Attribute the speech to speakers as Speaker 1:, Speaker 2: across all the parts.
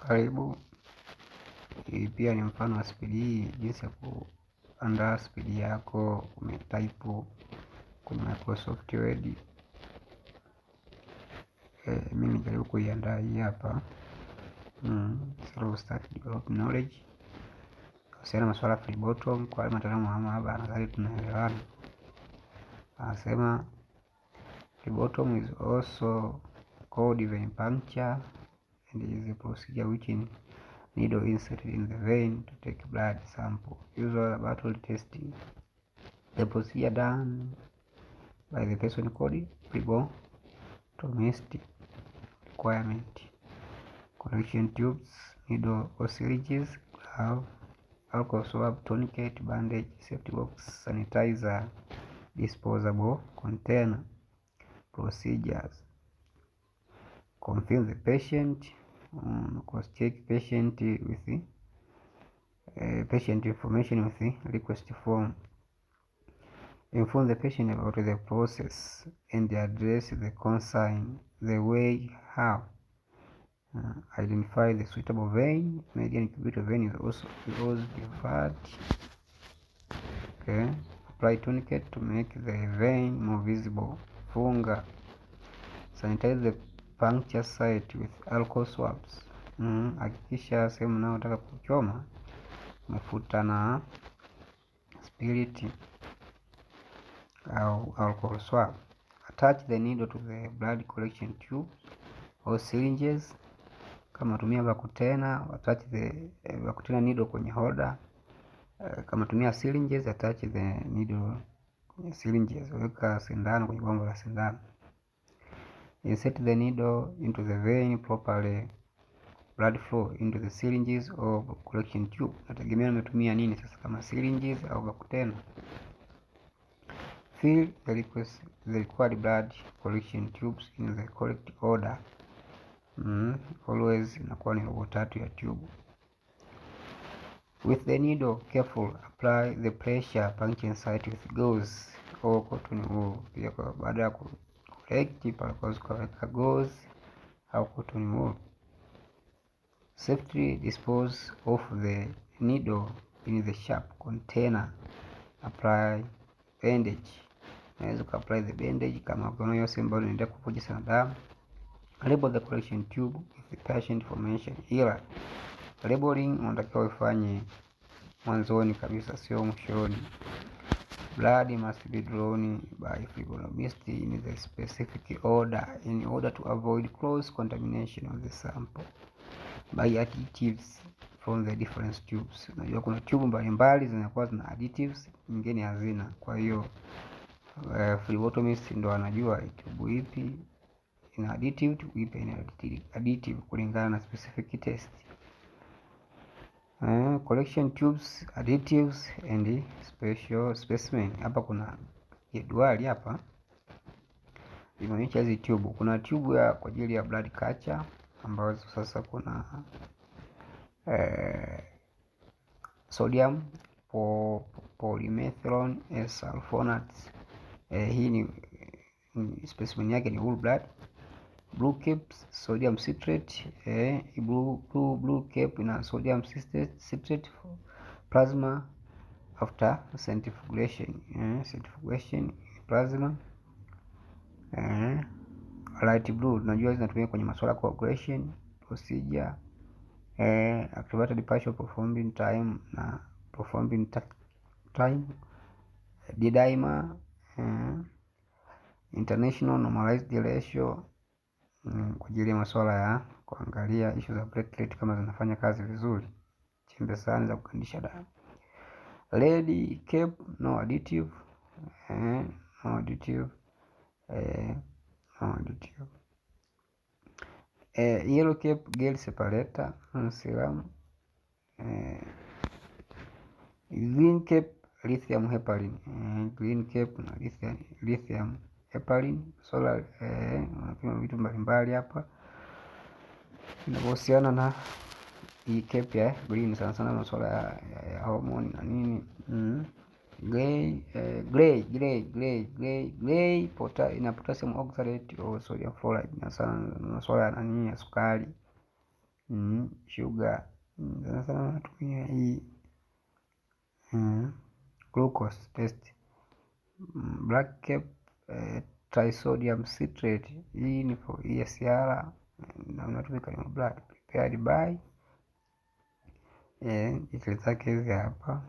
Speaker 1: Karibu. Hii pia ni mfano wa CPD, jinsi ya kuandaa CPD yako, umetype kwenye Microsoft Word. Mimi nijaribu kuiandaa hii hapa. Slow start develop knowledge kuhusiana na masuala ya phlebotomy kwa wale wataalamu wa maabara, nadhani tunaelewana. Anasema phlebotomy is also called vein puncture and is a procedure which in needle inserted in the vein to take blood sample, usual laboratory testing. The procedure done by the person called phlebotomist. Requirement: collection tubes, needle or syringes, glove, alcohol swab, tourniquet, bandage, safety box, sanitizer, disposable container. Procedures: confirm the patient, cross check patient with patient information with the request form. Inform the patient about the process and address the concern, the way how. Identify the suitable vein. Median cubital vein is also preferred. Okay. Apply tourniquet to make the vein more visible. Funga. Sanitize the puncture site with alcohol swabs. Hakikisha sehemu unayotaka kuchoma umefuta na spirit au alcohol swab. Attach the needle to the blood collection tube or syringes. Kama tumia vacutainer, attach the vacutainer needle kwenye holder. Kama tumia syringes, attach the needle kwenye syringes. Weka sindano kwenye bomba la sindano. Insert the needle into the vein properly. Blood flow into the syringes or collection tube. Nategemea umetumia nini sasa, kama syringes au vacutainer. Fill the required blood collection tubes in the correct order. Always inakuwa ni robo tatu ya tube. With the needle, careful apply the pressure puncture site with gauze or cotton wool. Pia kwa baada ya ku collect pale ukaweka gauze au cotton wool. Safely dispose of the needle in the sharp container. Apply bandage. Unaweza ku apply the bandage kama ukiona hiyo sehemu bado inaendelea kuvuja sana damu. Label the collection tube with the patient information. Ila labeling unatakiwa uifanye mwanzoni kabisa, sio mwishoni. Blood must be drawn by phlebotomist in the specific order in order to avoid cross contamination of the sample by additives from the different tubes. Unajua kuna tube mbalimbali zinakuwa zina additives, nyingine hazina. Kwa hiyo phlebotomist ndo anajua tube ipi ina additive, tube ipi ina additive kulingana na specific test. Collection tubes, additives and special specimen. Hapa kuna jedwali hapa imeonyesha hizi tube. Kuna tube ya kwa ajili ya blood culture ambazo sasa kuna sodium polymethylene sulfonate. Hii ni specimen yake ni whole blood. Blue caps sodium citrate, blue cap ina sodium citrate plasma after centrifugation, centrifugation plasma, light blue tunajua zinatumika kwenye masuala ya coagulation procedure, activated partial prothrombin time na prothrombin time, D-dimer, international normalized ratio kwa ajili ya masuala ya kuangalia issue za platelet kama zinafanya kazi vizuri, chembe sahani za kugandisha damu. Red cap no additive, no additive, no additive. Yellow cap gel separator serum, green cap lithium heparin, green cap na lithium heparin solar, unapima vitu mbalimbali hapa vinavyohusiana na hii cap ya green, sana sana masuala ya hormone na nini. Gray, gray, gray, gray, gray, gray ina potassium oxalate au sodium fluoride, na sana masuala ya nani ya sukari. Sugar sana sana wanatumia hii glucose test. Black cap trisodium citrate, hii ni for ESR na unatumika ni blood prepared by details zake hizi hapa.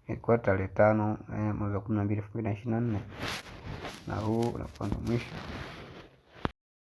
Speaker 1: Ilikuwa tarehe 5 mwezi wa 12 2024, na huu unakuwa ndo mwisho.